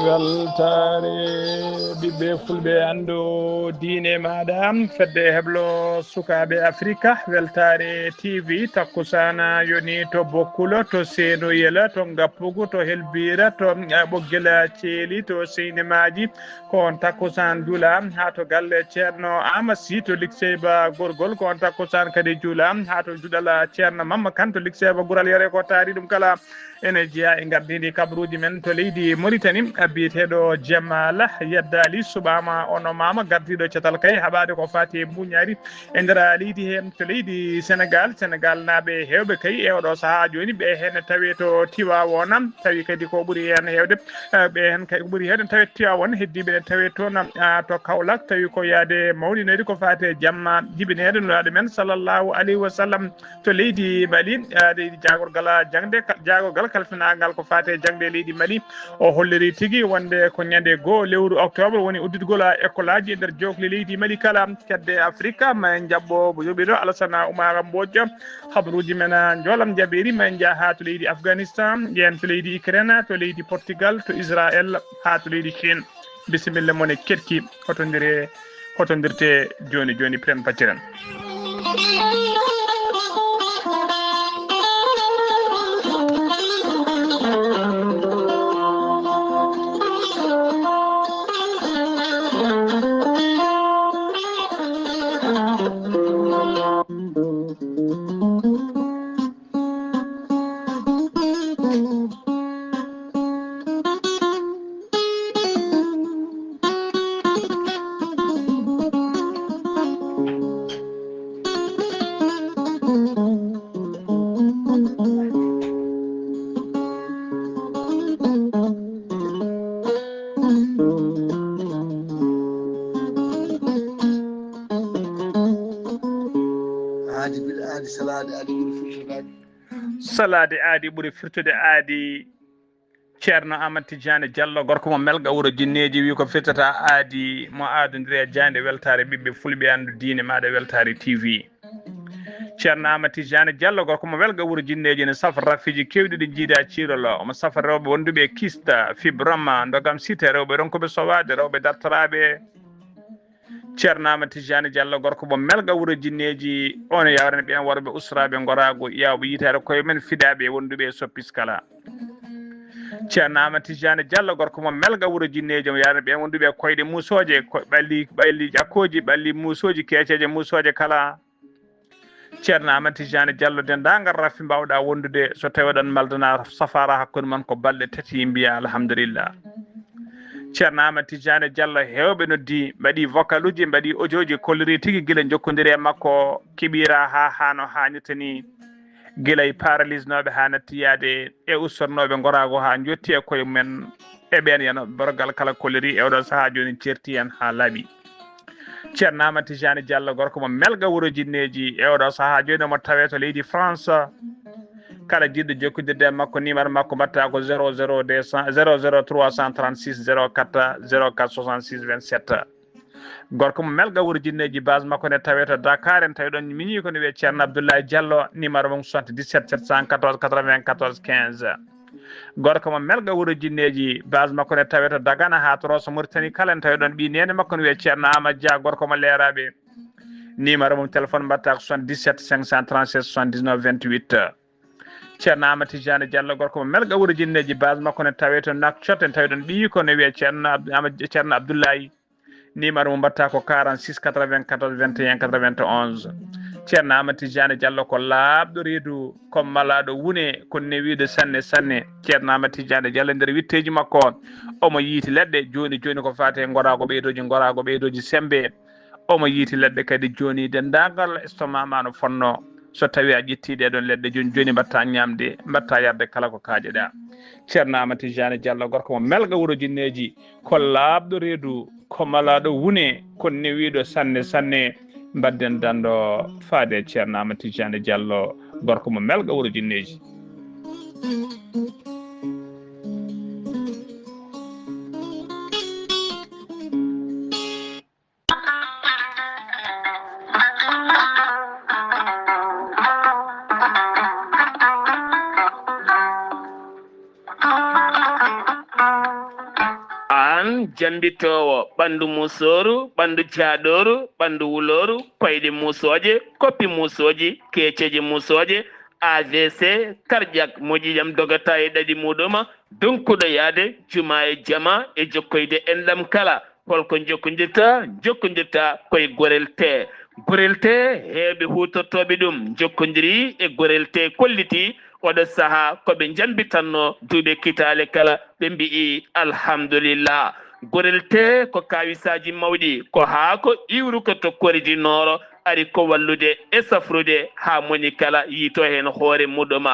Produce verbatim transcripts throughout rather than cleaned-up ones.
Weltaare ɓiɓɓe fulɓe, anndu diine maaɗa, fedde heblo sukaaɓe Afrika. Weltaare T V, takkusaana yoni to Bokkulo, to Seenuyela, to Ngappugu, to Helbiira, to, eh, Ɓoggila Ceeli, to Seynimaaji. Ko on takkusaan juula haa to galle Ceerno Amasi to Likseyba Gorgol. Ko on takkusaan kadi juula haa to juɗal Ceerno Mamma Kan to Likseyba Gural Yare. Ko taari ɗum kala ene jeyaa e ngardiindi kabaruuji men to leydi Moritani, biyeteeɗo Jamala Yaddaali suɓaama, ono maama gardiiɗo catal kay haɓaade ko faati e mbuuñaari e nder leydi he. To leydi Senegal, Senegal naaɓe heewɓe kay e oɗo sahaa jooni, ɓe heen tawi to Tiwaawoona, tawi kadi ko ɓuri heen heewde, eh, ɓe heen kay ko ɓuri heewde tawi Tiwaawoon, heddiiɓe ne tawi toon, ah, to Kaolack, tawi ko yaade mawninede ko faati e jamma jibineede Nulaaɗo men sallallahu alayhi wa sallam. To leydi Mali, ah, leydi jaagorgal jaŋde, ka-, jaagorgal kalfinaagal ko faati e jaŋde leydi Mali, o holliri tigi wonde ko ñande goo lewru octobre woni udditgol, ah, école aji e nder jookli leydi Mali kala, kedde Afrika, ma en jaɓɓo mo joɓiɗo Alassane Oumar Mbodj. Habaruuji men, ah, njoolam jaɓeeri, ma en njah haa to leydi Afghanistan, yen to leydi Ukraine, to leydi Portugal, to Israël, haa to leydi Chine. Bisimilla mon e keɗki, hotondire, hotondirte jooni jooni, piren pacciren. Aadi bil aadi, salaade aadi ɓuri firtude aadi. Salaade aadi ɓuri firtude aadi. Ceerno Aamadu Tijaani Jallo, gorko mo Melga wuro Jinneeji, wi ko firtata aadi mo aadondiri e jaaynde weltaare ɓiɓɓe fulɓe, anndu diine maaɗa, Weltaare T V. Ceerno Aamadu Tijaani Jallo, gorko mo Melga wuro Jinneeji, ne safa rafiiji keewɗi ɗi jiida ciirolo. Omo safa rewɓe wonduɓe e kista, fibroma, ndogam site, rewɓe ronkuɓe sowaade, rewɓe dartoraaɓe. Ceerno Aamadu Tijaani Jallo, gorko mo Melga wuro Jinneeji, on yawrani ɓeen worɓe usraaɓe ngoraagu, yawɓe yitaade koye men, fidaaɓe e wonduɓe e soppis kala. Ceerno Aamadu Tijaani Jallo, gorko mo Melga wuro Jinneeji, omo yawrani ɓeen wonduɓe e koyɗe muusooje, ko ɓalli, ɓalli ƴakkooji, ɓalli muusooji, keeceeje muusooje kala. Ceerno Aamadu Tijaani Jallo, denndaangal raffi mbaawɗaa wondude, so tawii oɗon maldana safaara hakkunde mon ko balɗe tati, mbiyaa alhamdulillah. Ceerno Aamadu Tijaani Jallo, heewɓe noddii, mbaɗii vocaluuji, mbaɗii audiouji, kolliri tigi gila njokkondiri e makko, keɓiraa haa, haa no haanirta nii. Gila e paralysnooɓe haa natti yahde e ustornooɓe ngoraagu haa njotti e koye mumen, e ɓeen yanooɓe borgal kala kolliri e oɗo sahaa jooni, ceerti heen haa laaɓi. Ceerno Aamadu Tijaani Jallo, gorko mo Melga wuro Jinneeji, e oɗo sahaa jooni omo tawee to leydi France. Kala jiɗɗo jokkondirde e makko, numéro makko mbaɗata ko zéro zéro deux cents, zéro zéro trois cent trente-six zéro quatre, zéro quatre soixante-six vingt-sept. Gorko mo Melga wuro Jinneeji, base makko ne tawee to Dakar, en tawi ɗon miñi ko ne wiyee Ceerno Abdoulaye Jallo, numéro mum soixante-dix-sept sept cent quatorze quatre-vingt-quatorze quinze. Gorko mo Melga wuro Jinneeji, base makko ne tawee to Dagana haa to Rosso Mauritanie kala, en tawi ɗon ɓii neene makko ne wiyee Ceerno Aamadu Dia, gorko mo Leeraaɓe. Numéro mum téléphone mbaɗata ko soixante-dix-sept cinq cent trente-sept soixante-dix-neuf vingt-huit. Ceerno Aamadu Tijaani Jallo, gorko mo Melga wuro Jinneeji, base makko ne tawee to Nouakchott, en tawi ɗon ɓii ko ne wiyee Ceerno Ab-, Aamadu, Ceerno Abdoulaye. Numéro mo mbaɗata ko quarante-six quatre-vingt-quatorze vingt et un quatre-vingt-onze. Ceerno Aamadu Tijaani Jallo ko laaɓɗo reedu, ko malaaɗo wune, ko newiiɗo sanne sanne. Ceerno Aamadu Tijaani Jallo, nder witteeji makko, omo yiyti leɗɗe, jooni jooni ko faati e ngoraagu ɓeydooji, ngoraagu ɓeydooji semmbe. Omo yiyti leɗɗe kadi jooni, denndaangal estomac ma no fonnoo. So tawii a ƴettii ɗee ɗoon leɗɗe jooni jooni, mbaɗtaa ñaamde, mbaɗtaa yarde kala ko kaajeɗaa. Ceerno Aamadu Tijaani Jallo, gorko mo Melga wuro Jinneeji, ko laaɓɗo reedu, ko malaaɗo wune, ko newiiɗo sanne sanne. Mbaɗden danndo faade e Ceerno Aamadu Tijaani Jallo, gorko mo Melga wuro Jinneeji. Jambitoowo ɓanndu muusooru, ɓanndu jaaɗooru, ɓanndu wulooru, koyɗe muusooje, koppi muusooji, keeceeje muusooje, A V C, cardiaque, moƴƴi jam dogata e ɗaɗi muuɗum, donkuɗo yahde juma e jama e jokkoyde enɗam kala. Holko jokkondirta? Jokkondirta koye Gorel Tee. Gorel Tee, heewɓe huutortooɓe ɗum jokkondiri e Gorel Tee, kolliti oɗo sahaa ko ɓe njambitanno duuɓe kitaale kala, ɓe mbi'i alhamdulillah. Gorel Tee ko kawisaaji mawɗi, ko haako iwruko to Kori du Nord, ari ko wallude e safrude haa moni kala yiito heen hoore muɗum.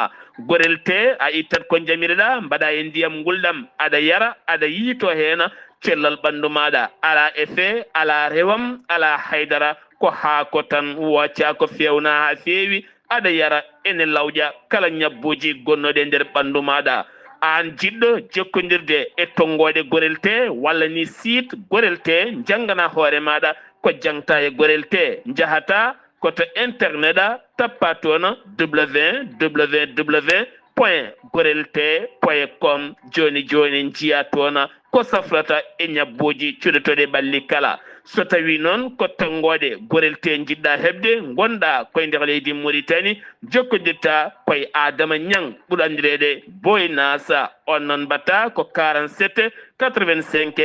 Gorel Tee, a ittat ko njamirɗa, mbaɗa e ndiyam ngulɗam, aɗa yara, aɗa yiito heen cellal ɓanndu maaɗa. Alaa effet, alaa rewam, alaa haydara, ko haako tan, wooca ko feewna haa feewi, aɗa yara, ene lawƴa kala ñabbuuji gonnooɗi e nder ɓanndu maaɗa. Aan jiɗɗo jokkondirde e tonngooɗe Gorel Tee walla ni site Gorel Tee, njanngana hoore maaɗa ko jaŋta e Gorel Tee. Njahata ko to internet a, tappa toon www point gorel tee point com. Jooni jooni njiya toon ko safrata e ñabbuuji cuɗotooɗi ɓalli kala. So tawii noon ko tonngooɗe Gorel Tee njiɗɗa heɓde, ngonɗa koye nder leydi Muritani, jokkondirta koye Adama Ñaŋ, ɓurɗo anndireede Boy Nasa. On noon mbaɗta ko quarante-sept quatre-vingt-cinq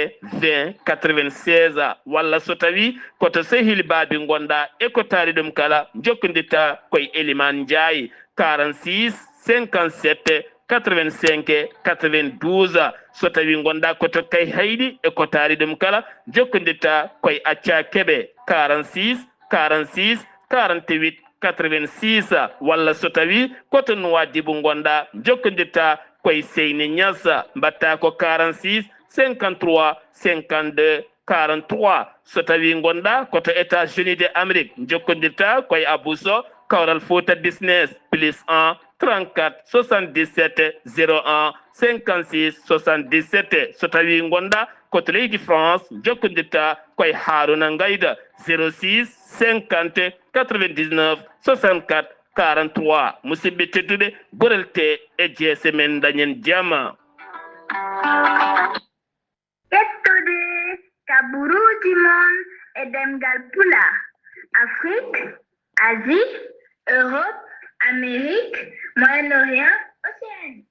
vingt quatre-vingt-seize, walla so tawii ko to Sehil Baabi ngonɗa e ko taari ɗum kala, jokkondirta koye Elimaan Njaay, quarante-six cinquante-sept quatre-vingt-cinq quatre-vingt-douze. So tawii ngonɗa ko to Kayhayɗi e ko taari ɗum kala, jokkondirta koye Acca Kebe, quarante-six quarante-six quarante-huit quatre-vingt-six, walla so tawii ko to Nuwaadibu ngonɗa, jokkondirta koye Seyni Ñas, mbaɗta ko quarante-six cinquante-trois cinquante-deux quarante-trois. So tawii ngonɗa ko to États-Unis de Amérique, jokkondirta koye Abou Sow, Kawral Fouta Business, plus un trente-quatre soixante-dix-sept zéro un cinquante-six soixante-dix-sept. So tawii ngonɗa ko to leydi France, jokkondirta koye Haruna Ngayda, zéro six cinquante quatre-vingt-dix-neuf soixante-quatre quarante-trois. Musidɓe tedduɓe, Gorel Tee e jeese men, dañen jam. Ƴettude kabaruuji mon e ɗemngal Pulaar, Afrik, Asie, Europe, Amérique, Moyen-Orient, Océanie.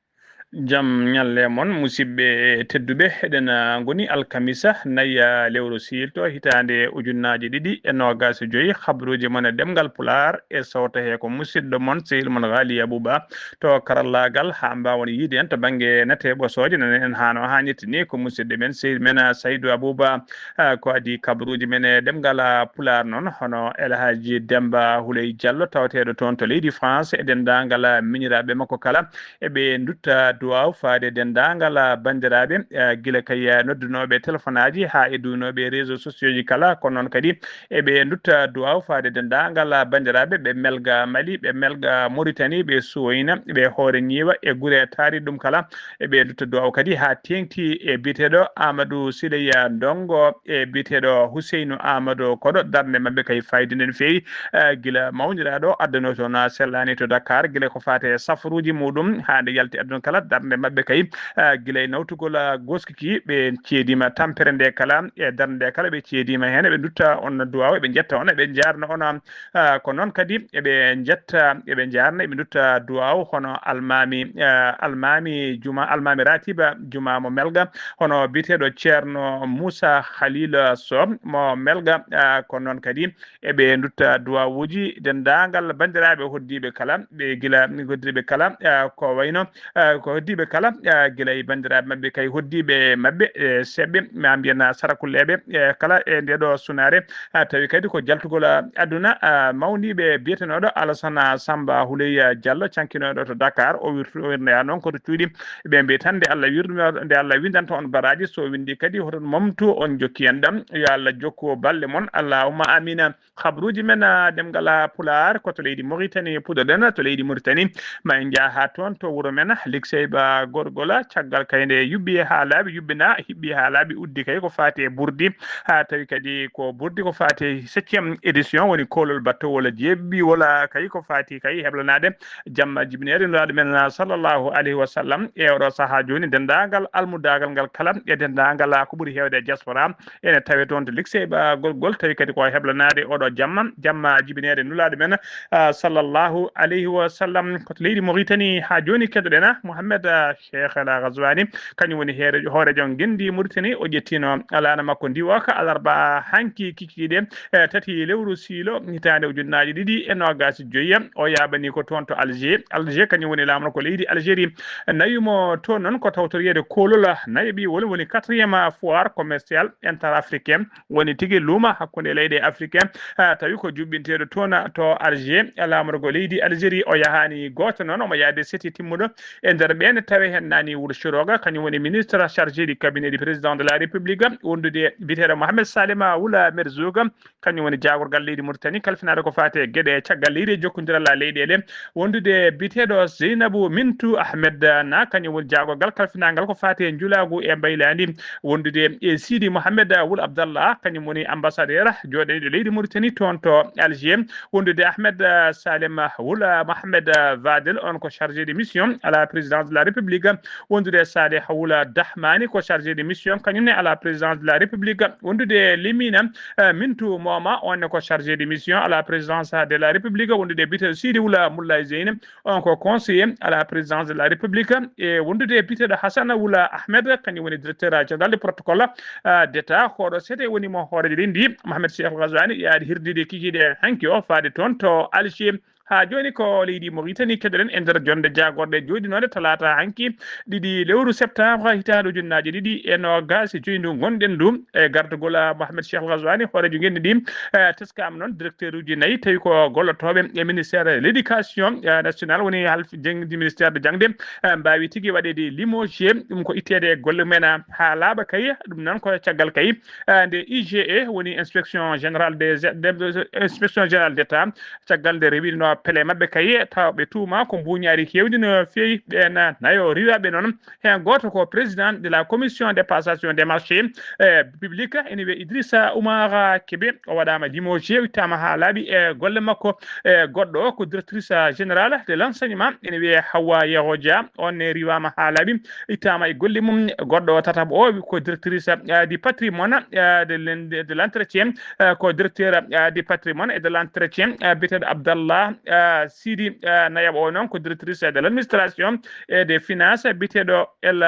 Jam ñalle mon, musidɓe tedduɓe. Eɗen, ah, ngoni alkamisa, nayi, ah, lewru siilto, hitaande ujunnaaje ɗiɗi e noogaas e joy. Habaruuji mon e ɗemngal Pulaar e sawta he ko musidɗo mon, sehil mon Ghali Abouba. To karallaagal, haa mbaawon yiide en to bannge nate ɓosooje, no en haano haa ñetti ni, ko musidɗo men, sehil men, ah, Saydou Abouba. Ah, ko adii kabaruuji men e ɗemngal, ah, Pulaar noon, hono El Hadji Demba Houley Diallo, tawateeɗo toon to leydi France, e denndaangal, ah, miñiraaɓe makko kala, eɓe ndutta duwaaw faade denndaangal, ah, banndiraaɓe, ah, gila kay, ah, noddunooɓe telefonaaji haa e duwinooɓe réseaux sociaux ji kala, kono noon kadi eɓe ndutta duwaaw faade denndaangal, ah, banndiraaɓe ɓe Melga Mali, ɓe Melga Mauritanie, ɓe Suwoyna, ɓe Hoore Ñiiwa e gure taariiɗe ɗum kala, eɓe ndutta duwaaw kadi haa teeŋti e biyeteeɗo Amadou Siley Ndonngo e biyeteeɗo Houseynou Amadou Koɗo. Darnde maɓɓe kay faayiida nde no feewi, eh, gila mawniraaɗo addanoo toon sellaani to Dakar, gila ko faati e safaruuji muɗum haa nde yalti aduna kala. Darnde maɓɓe kay, eh, gila e nawtugol, eh, goskiki, ɓe ceediima tampere nde kala, e darnde nde kala ɓe ceediima heen. Eɓe ndutta on duwaaw, eɓe njetta on, eɓe njaarna on, ah, ko noon kadi eɓe njetta, eɓe njaarna, eɓe ndutta duwaaw hono almaami, ah, almaami juma, almaami ratiba juma mo Melga, hono biyeteeɗo Ceerno Moussa Khalil Sow mo Melga, ah, ko noon kadi eɓe ndutta duwaawuuji denndaangal banndiraaɓe hoddiiɓe kala, ɓe gila hoddiiɓe kala, ah, ko wayno, ah, ko hoddiiɓe kala, ah, gila e banndiraaɓe maɓɓe kay hoddiiɓe maɓɓe, e seɓɓe, ma mbiyen sarakulleeɓe, e kala e ndee ɗoo sunaare, ah, tawi kadi ko jaltugol, ah, aduna, ah, mawniiɓe biyetenooɗo Alassane Samba Houleye Diallo, cankinooɗo to Dakar, o wirtu-, o wirnoyaa noon ko to cuuɗi. Ɓe mbiyi tan nde Allah wirnoo, nde Allah winndanta on baraaji, so winndi kadi hoton momtu on jokki en ɗam. Yo Allah jokku balɗe mon. Allahumma amina. Habaruuji men, ah, ɗemngal, ah, Pulaar ko to leydi Mauritanie puɗɗoɗen, to leydi Mauritanie. Ma en njah haa toon to wuro men, Liksey ba gorgola, caggal kay nde yuɓɓi haa laaɓi, yuɓɓina, hiɓɓi haa laaɓi, uddi kay ko faati e burdi, haa tawi kadi ko burdi ko faati e septième édition, woni koolol battowol jeeɓi, wala kay ko faati kay heblanaade jamma jibineede Nulaaɗo men, sallallahu alayhi wa sallam. E oɗo sahaa jooni, denndaangal almudaagal ngal kala, e denndaangal ko ɓuri heewde e diaspora, ene tawe toon to Likse ba gorgol, tawi kadi ko heblanaade oɗo jamma, jamma jibineede Nulaaɗo men, ah, sallallahu alayhi wa sallam. Ko to leydi Mauritanie haa jooni, keɗoɗen Mohamed, ah, Cheikh El Ghazouani, kañum woni heere-, hooreejo ngenndi Mauritanie. O ƴettino laana makko ndiwooka alarba hanki kikiiɗe, eh, tati lewru siilo hitaande ujunnaaji ɗiɗi e noogaas e joyi. O yaaɓani ko toon to Alger. Alger kañum woni laamorgo leydi Algérie. Nawi mo toon noon ko tawtoriyeede koolol nayaɓiwol, woni quatrième foire commerciale interafricaine, woni tigi luuma hakkunde leyɗe africain, ah, tawi ko juɓɓinteeɗo toon to Alger, laamorgo leydi Algérie. O yahaani gooto noon, omo yahde seti timmuɗo e nder ɓeen, tawi heen naani Wul Shiroga, kañum woni ministre chargé du cabinet du président de la République, wondude e biyeteeɗo Mohamed Salima Wula Merzoug, kañum woni jaagorgal leydi Mauritanie kalfinaade ko faati e geɗe caggal leydi e jokkondiral leyɗeele, wondude e biyeteeɗo Zeynabou Mintou Ahmed Na, kañum woni jaagorgal kalfinaangal ko faati e njulaagu e mbaylaandi, wondude e Sidi Mohamed Wul Abdallah, kañum woni ambassadeur jooɗaniiɗo leydi Mauritanie toon to Alger, wondude Ahmed, ah, Salem Wul, ah, Mohamed, ah, Vadel, on ko chargé de mission à la présidence de la République, wondude e Saleh Wul Dahmani, ko chargé de mission kañum ne à la présidence de la République, wondude e Limina, eh, Mintu Moma, on ne ko chargé de mission à la présidence de la République, wondude e biyeteeɗo Sidi Wula Moulay Zeyne, on ko conseiller à la présidence de la République, e wondude e biyeteeɗo Hassana Wula Ahmed, kañum woni directeur général de protocole, ah, d'État. Hoɗo sete woni mo hooreejo leydi ndi, Mohamed Cheikh Ghazouani, yaadi hirdiiɗe kikiiɗe hanki o faade toon to Alger. Haa jooni ko leydi Mauritanie keɗoɗen e nder jonnde jaagorɗe jooɗinoonde talaata hanki, ɗiɗi lewru septembre hitaande ujunnaaje ɗiɗi e noogaas e joyi ndu ngonɗen ndu, e gardagol, ah, Mohamed Cheikh Ghazouani, hooreejo ngenndi ndi, eh, teskaama noon directeur uji nayi, tawi ko gollotooɓe e ministère de l'éducation, eh, nationale, woni half-, jeng-, ministère de jaŋde, eh, mbaawi tigi waɗeede limogé, ɗum ko itteede e golle mumen, ah, haa laaɓa kay, ɗum noon ko caggal kay, eh, nde I G E, woni inspection générale des, de, de, inspection générale d'État, caggal nde rewino pele maɓɓe kay, tawa ɓe tuuma ko mbuuñaari keewndi no feewi, ɓeen nayo riiwaaɓe noon. Heen gooto ko président de la commission de passation des marchés, eh, publics, ene wiyee Idrissa Oumar Kébé. O waɗaama limogé, ittaama haa laaɓi e golle makko. E goɗɗo o ko directrice générale de l'enseignement, ene wiyee Hawa Yero Dia. On ne riiwaama haa laaɓi, ittaama e golle mum. Goɗɗo o tataɓo o ko directrice, eh, du patrimoine, eh, de l'en-, de l'entretien, eh, ko directeur, eh, du patrimoine et de l'entretien, eh, biyeteeɗo Abdallah, eh, Sidi, eh, nayaɓo o noon ko directrice de l'administration et des finances, biyeteeɗo El,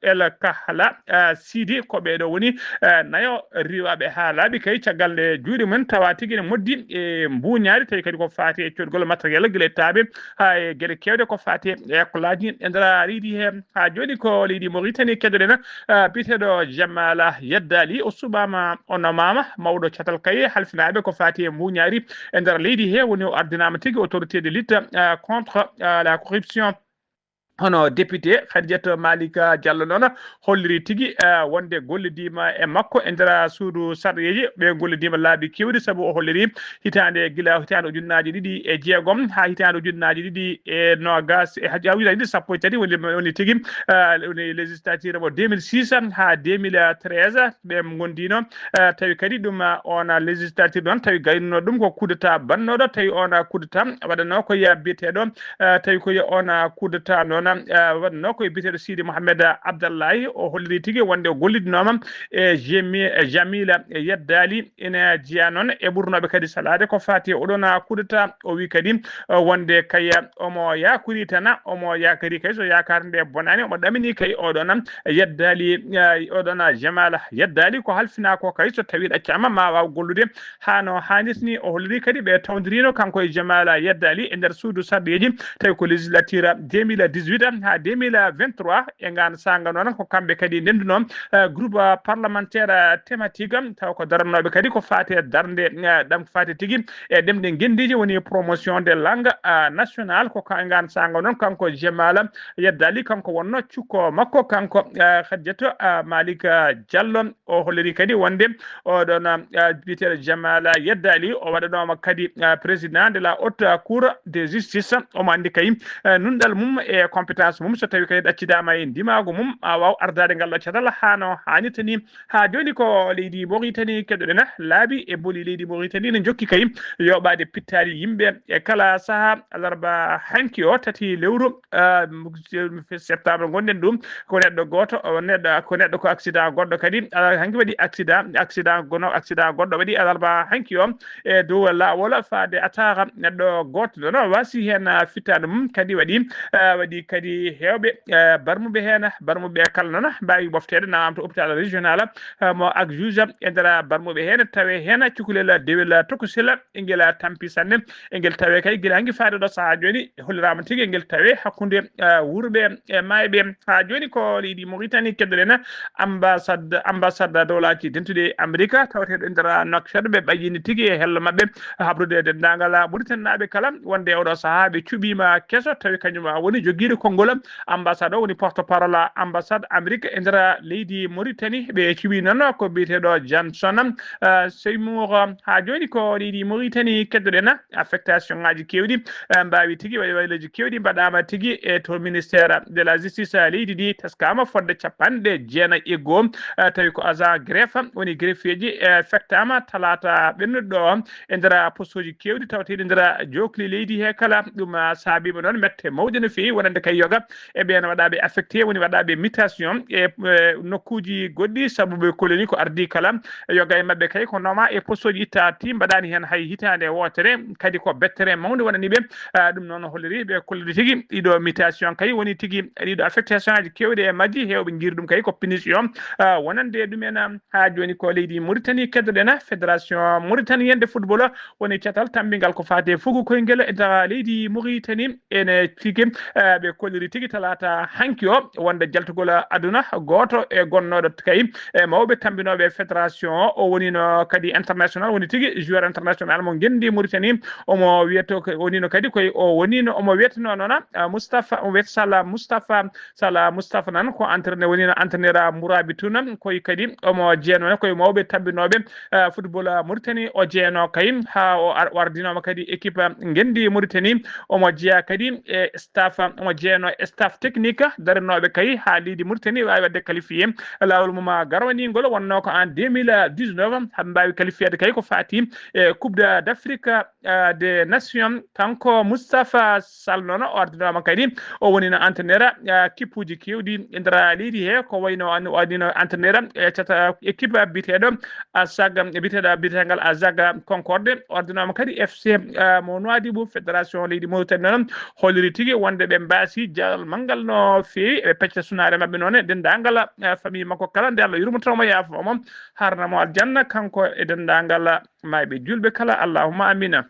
El Kahla, eh, Sidi. Ko ɓee ɗo woni, eh, nayo riiwaaɓe haa laaɓi kay, caggal nde juuɗe mumen tawa tigi ne moddi e mbuuñaari, tawi kadi ko faati e coodgol matériel gila e taaɓe haa e geɗe keewɗe ko faati e école aji e nder leydi he. Haa jooni ko leydi Mauritanie keɗoɗen, ah, biyeteeɗo Jamala Yeddali. O suɓaama, o nomaama mawɗo catal kay halfinaaɓe ko faati e mbuuñaari e nder leydi he, woni o ardinaama tigi autorité de lutte, ah, contre, ah, la corruption. Hono député Khadidiata Malika Diallo noon holliri tigi, ah, wonde gollidiima e makko e nder suudu sarɗiyeeji. Ɓe gollidiima laabi keewɗi, sabu o holliri hitaande, gila hitaande ujunnaaji ɗiɗi e jeegom haa hitaande ujunnaaji ɗiɗi e noogaas, e ha-, haa ujunnaaji ɗiɗi sappo e tati, woni, woni tigi, ah, woni législature mo deux mille six haa deux mille treize, ɓe ngondiino, ah, tawi kadi ɗum, ah, on législature noon, tawi gaynuno ɗum ko coup d'État bannooɗo, tawi on coup d'État waɗanoo ko ya biyeteeɗo, ah, tawi ko ya on coup d'État noon, ah, waɗanoo ko e biyeteeɗo Sidi Mohamed Abdallahi. O holliri tigi wonde o gollidinooma e Jemi-, e Jamila Yeddali, ene jeyaa noon e ɓurnooɓe kadi salaade ko faati e oɗon coup d'État. O wi kadi, eh, wonde kay, eh, omo yaakori tan, omo yaakori kay so yaakaare nde bonaani, omo ɗamini kay oɗon, eh, Yeddali, eh, oɗon, eh, Jamal Yeddali ko halfinaa ko kay so tawii ɗaccaama ma waaw gollude haa no haanirta ni. O holliri kadi ɓe tawdirino kanko e Jamal Yeddali e nder suudu sarɗiyeeji, tawi ko législature deux mille dix-huit haa deux mille vingt-trois. E ngaan saanga noon ko kamɓe kadi ndennduno, eh, groupe, eh, parlementaire, eh, thématique, taw ko daranooɓe kadi ko faati e darnde, eh, ɗam ko faati tigi e ɗemɗe ngenndiije, woni promotion des langues, eh, nationales. Ko ka-, e ngaan saanga noon kanko Jamal Yeddali, kanko wonno cukko makko, kanko, eh, Khadidiata, eh, Malick, eh, Diallo. O holliri kadi wonde oɗon, eh, biyeteeɗo Jamal Yeddali, o waɗanooma kadi, eh, président de la Haute Cour de Justice. Omo anndi kay, eh, nunɗal mum e compétence pétence mum, so tawi kadi ɗaccidaama e ndimaagu mum, a waaw ardaade ngal ɗo catal haa no haanirta ni. Haa jooni ko leydi Mauritanie keɗoɗen, laabi e boli leydi Mauritanie ne njokki kay yoɓaade pittaali yimɓe e kala saha. Alarba hanki o, tati lewru, ah, septembre ngonɗen ɗum, ko neɗɗo gooto, o neɗɗo, ko neɗɗo, ko accident goɗɗo kadi, ah, hanki waɗi accident, accident gono, accident goɗɗo waɗi alarba hanki o e dow laawol faade Atara. Neɗɗo gooto noon wasi heen, ah, fittaandu mum kadi waɗi, ah, waɗi kadi heewɓe, ah, barmuɓe heen, barmuɓe kala noon mbaawi ɓofteede nawam to hôpital régional, ah, mo Agjuja. E nder barmuɓe heen tawe heen cukalel dewel tokosel, e ngel tampi sanne, e ngel tawe kay gila hanki faade ɗo sahaa jooni, holliraama tigi e ngel tawe hakkunde, ah, wuurɓe e maayɓe. Haa jooni ko leydi Mauritanie keɗoɗen ambassade, ambassade dowlaaji dentuɗi e Amerika, tawateeɗo e nder Nouakchott, ɓe ɓayyini tigi e hello maɓɓe habrude e denndaangal Mauritanie naaɓe kala, wonde e oɗo sahaa ɓe cuɓiima keso, tawi kañum woni jogiiɗo konngol ambassade o, woni porte parole ambassade Amerika e nder leydi Mauritanie. Ɓe cuɓi noon ko biyeteeɗo Johnson, ah, Seymour. Haa jooni ko leydi Mauritanie keɗoɗen, affectation ŋaaji keewɗi, eh, mbaawi tigi waɗi wayluuji keewɗi mbaɗaama tigi e to ministère de la justice, eh, leydi ndi, teskaama fodde capanɗe jeenayi e goo, eh, tawi ko agent greffe woni greffier ji, eh, fettaama talaata ɓennuɗo ɗo e nder postooji keewɗi tawteeɗi nder jookli leydi he kala. Ɗum, ah, saabiima noon mette mawɗe no feewi, wonande kay yoga e ɓeen waɗaaɓe affecté, woni waɗaaɓe mutation e, eh, nokkuuji goɗɗi, sabu ɓe kolli ni ko ardii kala yoga e maɓɓe kay ko nooma e postooji ittaati, mbaɗaani heen hay hitaande wootere, kadi ko bettere mawnde wonani ɓe. Ah, ɗum noon holliri ɓe kolliri tigi ɗiɗo mutation kay woni tigi ɗiɗo affectation aji keewɗi e majji, heewɓe njiiri ɗum kay ko punition, ah, wonande ɗumen. Haa jooni ko leydi Mauritanie keɗoɗen, Fédération Mauritanienne de Football woni catal tammbingal ko faati e fuku koyngel e nder leydi Mauritanie. Ene tigi, eh, ɓe kolliri tigi talaata hanki o wonde jaltugol aduna gooto e gonnooɗo kay e mawɓe tammbinooɓe fédération o, o wonino kadi international, woni tigi joueur international mo ngenndi Mauritanie. Omo wiyeto, wonino kadi koye, o wonino, omo wiyeteno noon, ah, Moustapha, omo wiyata Salah Moustapha, Salah Moustapha nan ko entraîneur, wonino entraîneur Mourabitoune, koye kadi omo jeyanoo koye mawɓe tammbinooɓe, eh, football, eh, Mauritanie. O jeyanoo kay haa o ar-, o ardinooma kadi équipe, eh, ngenndi Mauritanie. Omo jeyaa kadi e staff, omo jeyanoo e staff technique darinooɓe kay haa leydi Mauritanie waawi waɗde qualifié. Laawol mum, eh, garwaniingol wonnoo ko en deux mille dix-neuf, haa mbaawi qualifiéde kay ko faati e Coupe de, d'Afrique, eh, des Nations. Kanko Moustapha Sall noon o ardinooma kadi, o wonino entraîneur, eh, kippuuji keewɗi e nder leydi he, ko wayno an-, o wonino entraîneur, eh, cata équipe biyeteeɗo Azag, biyeteeɗo, biyeteeɗo ngal Azag Concorde. O ardinooma kadi F C, eh, mo Nouadhibou. Fédération leydi Mauritanie noon holliri tigi wonde ɓe mbaasi jaalal manngal no feewi, ɓe pecca sunaare maɓɓe noon e denndaangal, eh, famille makko kala, nde Allah yurmoto mo, yaafo mo, harna mo aljanna, kanko e denndaangal maayɓe juulɓe kala. Allahumma amina.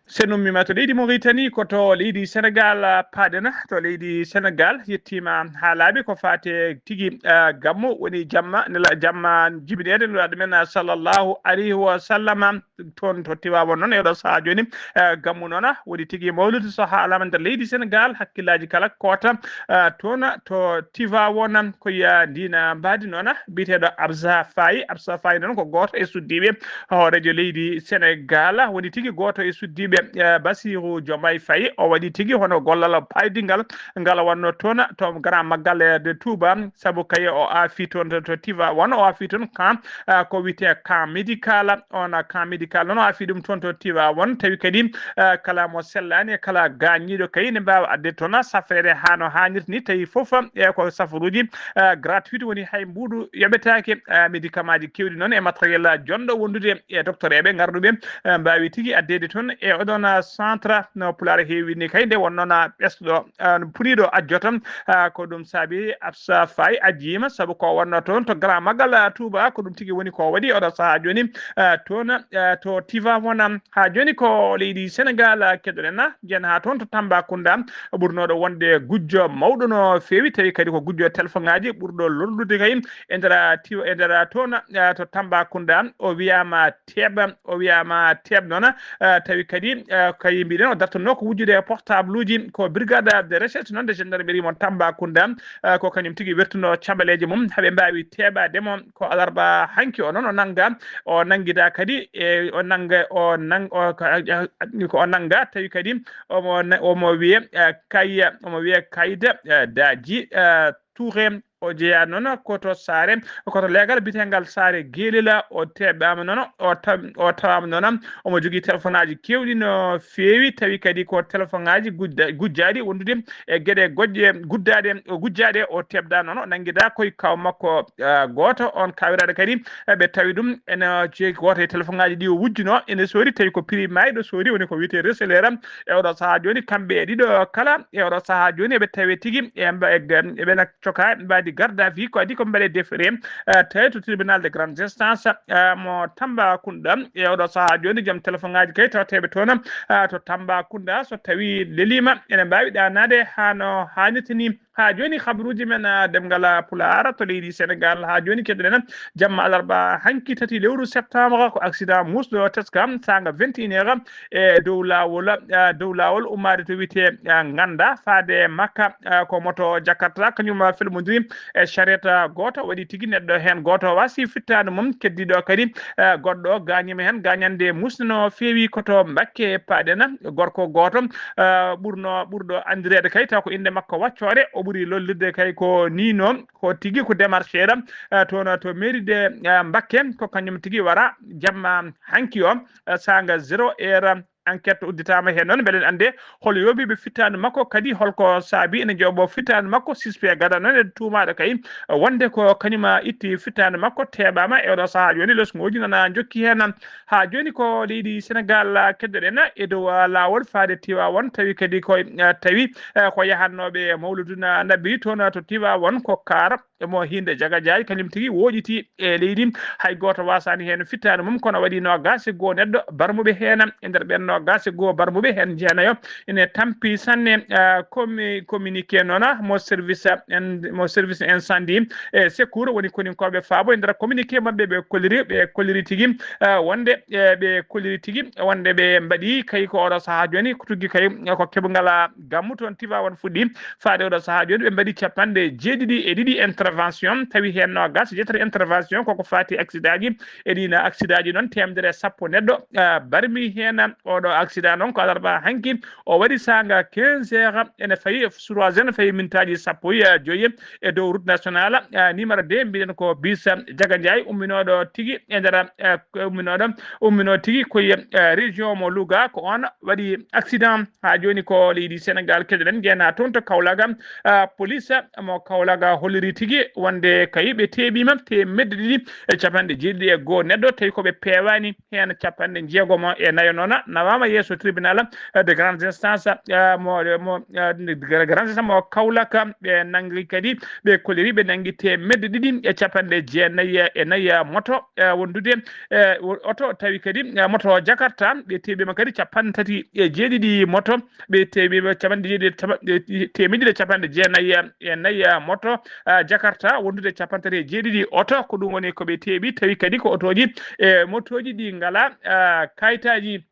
So en ummiima to leydi Mauritanie, ko to leydi Sénégal, ah, paaɗen. To leydi Sénégal, yettiima haa laaɓi ko faati e tigi, ah, gammu, woni jamma, nela-, jamma jibineede Nulaaɗo men, ah, sallallahu alayhi wa sallam, toon to Tiwaawan noon, e oɗo sahaa jooni, ah, gammu noon, ah, woni tigi mawluudu so haalaama nder leydi Sénégal, hakkillaaji kala koota, ah, toon to Tiwaawan, ko ya ndiina mbaadi noon, ah, biyeteeɗo Absa Faye. Absa Faye noon ko gooto e suddiiɓe hooreejo leydi Sénégal, woni tigi gooto e suddiiɓe, eh, Bassirou Diomaye Faye. O waɗi tigi hono gollal paydingal ngal wonno toon to Grand Magal de Touba, sabu kaye o aafi toon to, to Tivaouane, o aafi toon camp, eh, ko wiyetee camp médical. On camp médical noon o aafi ɗum toon to Tivaouane, tawi kadi, eh, kala mo sellaani e kala gaañiiɗo kay ne mbaawa adde toon safreede haa no haanirta ni, tawi fof, eh, ko safaruuji eh, gratuit, woni hay mbuuɗu yoɓetaake, eh, médicament ji keewɗi noon e matériel, eh, jonɗo wondude e docteur eɓe ngarduɓe, eh, mbaawi tigi addeede toon e oɗon, eh, centre no Pulaar heewi ni kay nde wonnoon, eh, ɓesɗo, eh, no puniiɗo ajjoto, eh, ko ɗum saabi Absa Faye ajjiima sabu ko wonno toon to Grand Magal, eh, Touba, ko ɗum tigi woni ko waɗi oɗo sahaa jooni, eh, toon, eh, to Tivaouane. Haa jooni ko leydi Sénégal, eh, keɗoɗen, ah, njiyen haa toon to Tambacounda, ɓurnooɗo wonde gujjo mawɗo no feewi, tawi kadi ko gujjo telfoŋaaji ɓurɗo lorlude kay e nder, ah, tiw-, e nder, ah, toon, ah, to Tambacounda. O wiyaama Teeb, o wiyaama Teeb noon, ah, tawi kadi Eh, kay mbiɗen o dartanno ko wujjude e portable uji, ko brigade de recherche noon de gendarmerie mo Tambacounda. Eh, ko kañum tigi wertuno cabaleeje mum haɓe mbaawi teɓaade mo. Ko alarba hanki o noon o nannga, o nanngida kadi e o nannga o nang o ko o nannga tawi kadi omo omo wiye, eh, kay omo wiye kayda, eh, daji, eh, Touré. O jeyaa noon ko to Saare, ko to leegal bitengal Saare Geelila. O teɓaama noon, o taw o tawaama noon omo jogii telefonaaji keewɗi no feewi, tawi kadi ko telefonaaji gujjaaɗi wondude e geɗe gojje guddaaɗe o gujjaaɗe. O teɓda noon o nanngidaa koye kaw makko, ah, gooto on kawiraaɗo kadi, eh, ɓe tawi ɗum ene jeyi gooto e telefonaaji ɗi o wujjuno ene soodi, tawi ko prix maayɗo soodi, woni ko wiyetee receleur. E oɗo sahaa jooni kamɓe e ɗiɗo kala e oɗo sahaa jooni eɓe tawe tigi e mba- e ga- eɓe nak- coka mbaadi garde à vue, ko adi ko mbaɗe defere, eh, tawi to tribunal de grande instance, eh, mo Tambacounda. E oɗo sahaa jooni joom telefonaaji kay tawateeɓe toon, eh, to Tambacounda so tawi leliima ene mbaawi ɗaanaade haa no haanirta ni. Haa jooni, habruuji men, ah, demngal, ah, Pulaar to leydi Senegaal. Haa jooni, keɗoɗen jamma alarba hanki, tati lewru septembre, ko accident muusɗo teska saanga vingt et une heures e dow laawol, ah, dow laawol ummaade to wiyetee, ah, Ngannda faade Makka, ah, ko moto Jakarta, kañum, ah, felmondiri e charrette, ah, gooto, waɗi tigi neɗɗo heen gooto waasi fittaandu mum, keddiiɗo kadi, ah, goɗɗo gaañiima heen gaañannde muusnde no feewi. Ko to Mbakke paaɗen, gorko gooto, ah, ɓurno, ɓurɗo anndireede kay, taw ko innde makko Waccoore, o ɓuri lollirde kay ko Nino, ko tigi ko démarcheur, ah, toon to mairie de, ah, Mbakke, ko kañum tigi wara jamma hanki o, ah, saanga zéro heure. Enquête udditaama heen noon, mbeɗen annde hol yooɓiiɓe fittaandu makko, kadi holko saabi ene jooɓoo fittaandu makko. Suspect gada noon e tuumaaɗo kay wonde ko kañum itti fittaandu makko, teɓaama e oɗo sahaa jooni. Lesŋooji nana njokki heen. Haa jooni ko leydi Senegaal keɗoɗen e dow, ah, laawol faade Tiwaawan, tawi kadi ko, ah, tawi, ah, ko yahannooɓe mawludu na-, nabi toon to Tiwaawan ko kaar mo hiinde Jagajaayi, kañum tigi wooƴiti e leydi. Hay gooto waasaani heen fittaandu mum, kono waɗi noogaas e goo neɗɗo barmuɓe heen. E nder ɓeen noogaas e goo barmuɓe heen, jeenayo ene tampi sanne. Ah, commu-, communiqué noon mo service in-, mo service incendie e secours woni koninkooɓe faabo. E nder communiqué maɓɓe ɓe kolliri, ɓe kolliri tigi, ah, wonde, eh, ɓe kolliri tigi wonde ɓe mbaɗi kay ko oɗo sahaa jooni ko tuggi kay ko keɓungal, ah, gammu toon Tiwaawan fuɗɗi faade oɗo sahaa jooni. Ɓe mbaɗi capanɗe jeeɗiɗi e ɗiɗi intervention, tawi heen noogaas e jeetati intervention koko faati accident ji. E ɗiin accident ji noon, teemedere e sappo neɗɗo, ah, barmi heen. Oɗo accident noon ko alarba hanki, o waɗi saanga quinze heures, ene fayi trois heures, ene fayi mintaaji sappo e joyi e dow route nationale, ah, numéro deux, mbiɗen ko bis, ah, Jaga Njaay, umminooɗo tigi e nder, ah, umminooɗo, umminoo tigi ko e, ah, région mo Louga, ko on waɗi accident. Haa jooni ko leydi Senegaal keɗoɗen, njeena toon to Kaolack, ah, police mo Kaolack holliri tigi wonde kay ɓe teeɓiima teemedde ɗiɗi e capanɗe jeeɗiɗi e goo neɗɗo, tawi ko ɓe peewaani heen capanɗe jeegom e nayo noon, nawaama yeeso tribunal, eh, de grande instance, eh, mo, mo, eh, de grande instance mo Kaolack. Ɓe nanngi kadi, ɓe kolliri, ɓe nanngi teemedde ɗiɗi e capanɗe jeenayi e nayi moto, eh, wondude, eh, oto, tawi kadi, eh, moto Jakarta, ɓe teeɓiima kadi capanɗe tati e jeeɗiɗi moto, ɓe teeɓiima capanɗe jeeɗiɗi, teemedde ɗiɗi e capanɗe jeenayi e nayi moto, ah, Jakarta, wondude capanɗe tati e jeeɗiɗi oto. Ko ɗum woni ko ɓe teeɓi, tawi kadi ko otooji e motooji ɗi ngalaa, ah, kayitaaji,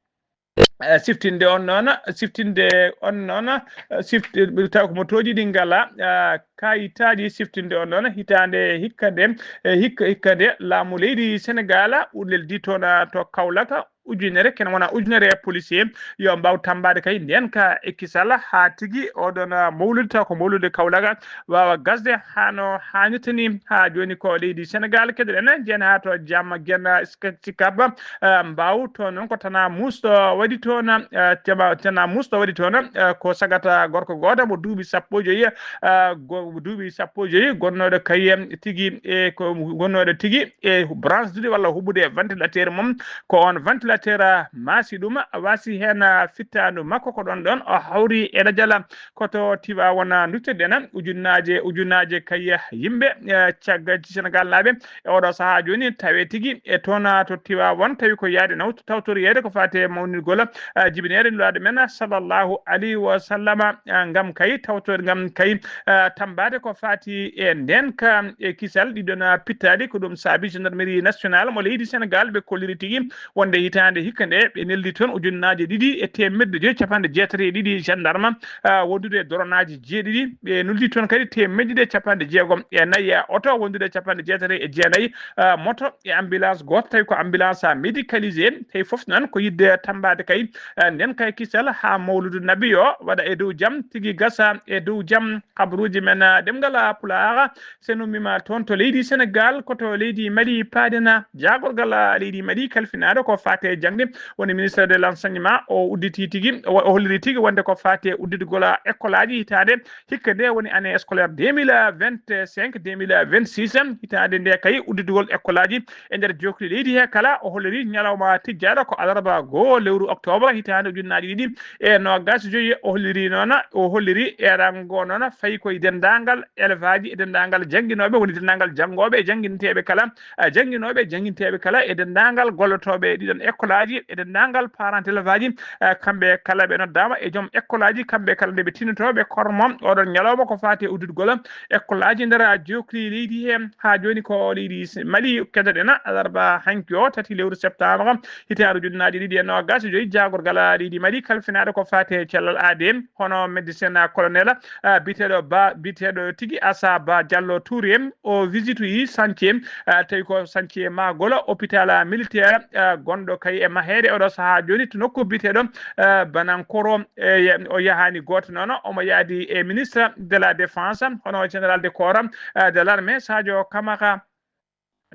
eh, siftinde on noon, siftinde on noon, eh, sifti-, taw ko motooji ɗi ngalaa, ah, kayitaaji siftinde on noon. Hitaande hikka nde, eh, hikka, hikka nde laamu leydi Senegaal ullel di toon, ah, to Kaolack, ujunere, kene wona ujunere e policier, yo mbaaw tammbaade kay ndeen ka e kisal haa tigi oɗon, ah, mawlude, taw ko mawlude Kaolack, waawa gasde haa no haanirta ni. Haa jooni ko leydi Senegaal keɗoɗen, njeyen haa to Jam Gena Sicap, ah, mbaaw toon noon ko tanaa muusɗo waɗi toon, ah, jama-, tanaa muusɗo waɗi toon, ah, ko sagata gorko gooto mo duuɓi sappo e joyi, ah, go-, duuɓi sappo e joyi, gonnooɗo kay tigi e ko gonnooɗo tigi e branche duɗe walla huɓude e ventilateur mum. Ko on ventilateur, ah, maasi ɗum, waasi heen, ah, fittaandu makko. Ko ɗoon ɗoon o hawri e lajal ko to Tiwaawan, ah, nduttoɗen ujunnaaje, ujunnaaje kay yimɓe, eh, caggal Senegaal naaɓe e oɗo sahaa jooni tawe tigi e toon, ah, to Tiwaawan, tawi ko yaade naw-, tawtoreede ko faati e mawningol, ah, jibineede Nulaaɗo men sallallahu alayhi wa sallama, ah, ngam kay tawtor-, ngam kay, ah, tammbaade ko faati e ndeen ka e kisal ɗiɗon, ah, pittaali. Ko ɗum saabi gendarmerie nationale mo leydi Senegaal ɓe kolliri tigi wonde hitaande Hitaande hikka nde, ɓe neldi toon ujunnaaje ɗiɗi e teemedde joyi capanɗe jeetati e ɗiɗi gendarme, ah, wondude e doronaaji jeeɗiɗi. Ɓe neldi toon kadi teemedde ɗiɗi e capanɗe jeegom e nayi oto, wondude e capanɗe jeetati e jeenayi, ah, moto e ambulance gooto, tawi ko ambulance médicalisé. Tawi fof noon ko yiɗde tammbaade kay, ah, nden kay kisal haa mawludu nabi o waɗa e dow jam, tigi gasa e dow jam. Kabaruuji men, ah, ɗemngal, ah, Pulaar, so en ummiima toon to leydi Senegaal, ko to leydi Mali paaɗen, ah, jaagorgal, ah, leydi Mali kalfinaaɗo ko faati e jaŋde, woni ministre de l'enseignement, o udditi tigi, o, o holliri tigi wonde ko faati e udditgol, ah, école aji hitaande hikka nde, woni année scolaire deux mille vingt-cinq, deux mille vingt-six, hitaande nde kay udditgol école aji e nder jookli leydi he kala. O holliri ñalawma tijjaaɗo ko alarba goo lewru octobre hitaande ujunnaaje ɗiɗi e noogaas e joyi. O holliri noon, o holliri e rango noon fayi koye denndaangal élève aji, e denndaangal jannginooɓe, woni denndaangal janngooɓe e jannginteeɓe kala, a, jannginooɓe e jannginteeɓe kala, e denndaangal gollotooɓe e ɗiɗon école aji, e denndaangal parents d'élève aji, a, kamɓe kala ɓe noddaama e joom école aji, kamɓe kala nde ɓe tinnotoo ɓe kormo oɗon ñalawma ko faati e udditgol école aji nder jookli leydi he. Haa jooni ko leydi s-, Mali kedoɗen alarba hanki o, tati lewru septembre, hitaande ujunnaaje ɗiɗi e noogaas e joyi, jaagorgal leydi Mali kalfinaaɗo ko faati e cellal aadee, hono médecin colonel, ah, biyeteeɗo Ba, biyeteeɗo tigi Asa Ba Diallo Touré, o visitoyi chantier, ah, tawi ko chantier mahgol hôpital militaire, ah, gonɗo kay e maheede oɗo sahaa jooni to nokku biyeteeɗo, ah, Banankoro. E, o yahaani gooto noon, omo yaadi e ministre de la défense, hono général de corps, ah, de l'armée, Sadio Kamara.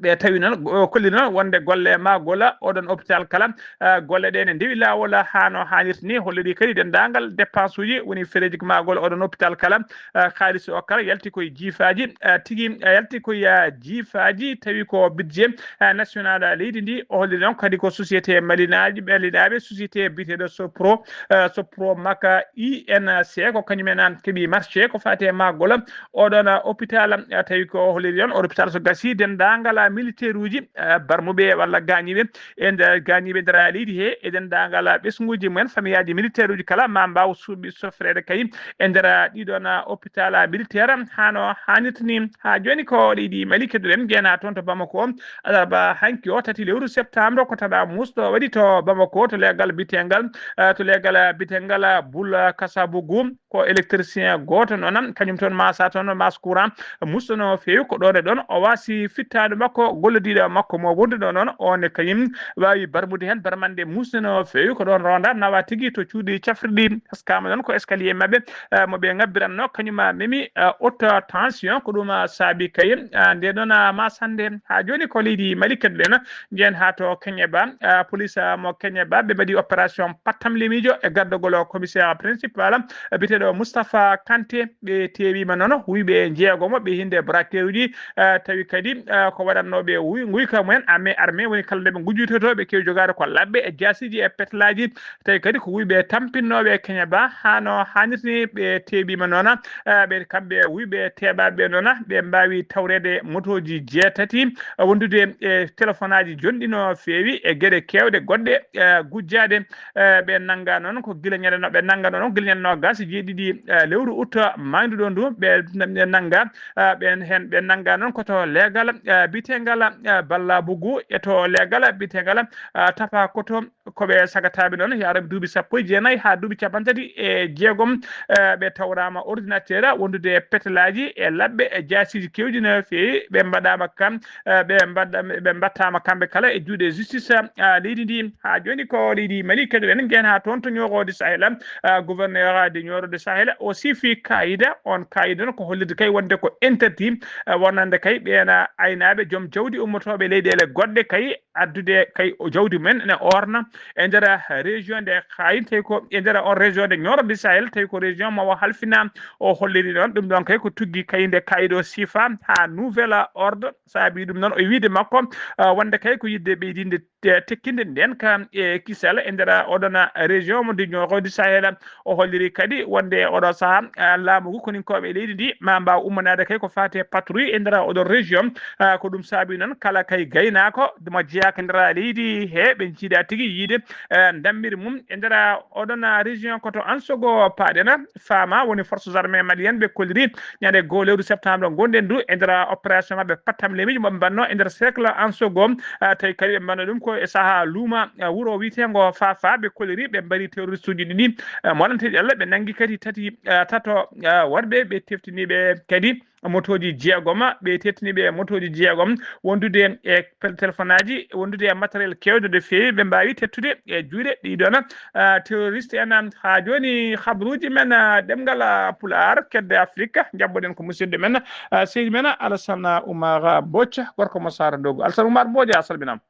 Ɓe tawi noon, o kolli noon wonde golle mahgol oɗon hôpital kala, ah, golle ɗe ne ndewi laawol haa no haanirta ni, holliri kadi denndaangal dépense uji, woni fereeji mahgol oɗon hôpital kala, ah, kaalis o kala yalti koye jiifaaji, ah, tigi, ah, yalti koye, ah, jiifaaji, tawi ko budget, ah, national leydi ndi. O holliri noon kadi ko société malinaaji, malinaaɓe, société biyeteeɗo Sopro, ah, Sopro Maka I N C, ko kañum en an keɓi marché ko faati e mahgol oɗon, ah, hôpital, ah, tawi ko holliri on hôpital so gasi denndaangal, ah, militaire uji, ah, barmuɓe walla gaañiiɓe e nder, gaañiiɓe nder leydi he, e denndaangal, ah, ɓesnguuji mumen, famiyaaji militaire uji kala ma mbaaw suuɓi sofreede kay e nder, ah, ɗiɗon, ah, hôpital, ah, militaire haa no haanirta ni. Haa jooni ko leydi Mali kedoɗen, njeena toon to Bamako, alarba hanki o, tati lewru septembre, ko tana musɗo waɗi to Bamako, to leegal bitengal, ah, to leegal, ah, bitengal, ah, Bul Kasabugu. Ko électricien gooto noon, kañum toon maasa toon maas courant, musɗo no feewi. Ko ɗoon e ɗoon o waasi fittaandu makko, gollodiiɗo makko mo wonduɗo noon, o ne kañum waawi barmude heen barmande musɗo no feewi. Ko ɗoon ronda nawa tigi to cuuɗi cafrirɗi, taskaama noon ko escalier maɓɓe, eh, mo ɓe ngabbiranno, kañum memi, eh, haute tension. Ko ɗum, eh, saabi kay, eh, nde ɗoon, eh, maasande. Haa jooni ko leydi Mali kedoɗen, njehen haa to Keñeba, ah, police, ah, mo Keñeba, ɓe mbaɗi opération pattam lemiijo e gardagol o commissaire principal, ah, biyeteeɗo Moustapha Kanté. Ɓe teewiima noon wuyɓe jeegomo, ɓe hinde braqueur uji, ah, tawi kadi, ah, ko waɗatnooɓe wuy-, nguyka mumen, armée, armée woni kala nde ɓe ngujjoytotoo, ɓe keewi jogaade ko labbe e jaasiiji e petlaaji, tawi kadi ko wuyɓe tampinnooɓe e Keñeba, haa no haanirta ni. Ɓe teewiima noon, ah, ɓe kamɓe wuyɓe teeɓaaɓe noon, ɓe mbaawi tawreede motooji jeetati, wondude e telefonaaji jonɗi no feewi e geɗe keewɗe goɗɗe, eh, gujjaaɗe. Eh, ɓe nannga noon ko gila ñande no, ɓe nannga noon gila ñande noogaas e jeeɗiɗi, eh, lewru ut maayduɗo ndu, ɓe n-, ɓe nannga, eh, ɓen heen ɓe nannga noon ko to leegal, eh, bitengal, eh, Balla Bugu, e to leegal bitengal, eh, Tapa Koto, ko ɓe sagataaɓe noon, yaa Rabbi, duuɓi sappo e jeenayi haa duuɓi cappanɗe tati e jeegom, eh, ɓe tawraama ordinateur, wondude e petelaaji e labbe e jaasiiji keewɗi no feewi. Ɓe mbaɗaama kam, eh, ɓe mbaɗa-, ɓe mbattaama kamɓe kala e juuɗe justice, ah, leydi ndi. Haa jooni ko leydi Mali kedoɗen, njehen haa toon to Nioro du Sahel, ah, gouverneur de Nioro du Sahel, o siifi kaayida. On kaayida noon ko hollirde kay wonde ko interdit, ah, wonande kay ɓeen, ah, aynaaɓe, joom jawdi ummotooɓe leyɗeele goɗɗe kay, addude kay o jawdi mumen ene orna e nder région nde Kayes, tawi ko e nder on région de Nioro du Sahel, tawi ko région mo o halfina. O holliri noon ɗum ɗon kay ko tuggi kay nde Kayes ɗo siifa haa nouvel ordre. Saabi ɗum noon o wiide makko, ah, wonde kay ko yiɗde ɓeydinde te-, tekkinde nden ka e kisal e nder oɗon région mo de Nioro du Sahel. O holliri kadi wonde oɗo saha, ah, laamu ngu koninkooɓe leydi ndi ma mbaaw ummanaade kay ko faati e patrouille e nder oɗon région. Ah, ko ɗum saabi noon kala kay gaynaako mo jeeya Aka nder leydi he ɓe njiida tigi yiide, eh, dammiri mum e nder oɗon région ko to Ansogo paaɗen. Faama woni forces armées maliennes ɓe kolliri ñande goo lewru septembre ngonɗen du e nder opération maɓɓe pattam lemiiji mo ɓe mbanno e nder cercle Ansogo. Ah, tawi kadi ɓe mbanno ɗum ko e saha luuma, ah, wuro wiyetengo Fafa ɓe kolliri ɓe mbari terroriste uji ɗiɗi, ah, mo lanteɗi Allah ɓe nangi kadi tati, ah, tato, ah, warɓe ɓe teftiniɓe kadi motooji jeegom, ɓe tettini ɓe motooji jeegom, wondude e pel-, telefonaaji, wondude e matériel keewɗo de feewi, ɓe mbaawi tettude e juuɗe ɗiɗon, ah, terroriste en. Haa jooni, habruuji men, ah, ɗemngal, ah, Pulaar, kedde Afrika, njaɓɓoɗen ko musidɗo men, ah, seydi men, Alassane Oumar Mbodj, gorko mo Saara Ndogo. Alassane Oumar Mbodj, a salminaama.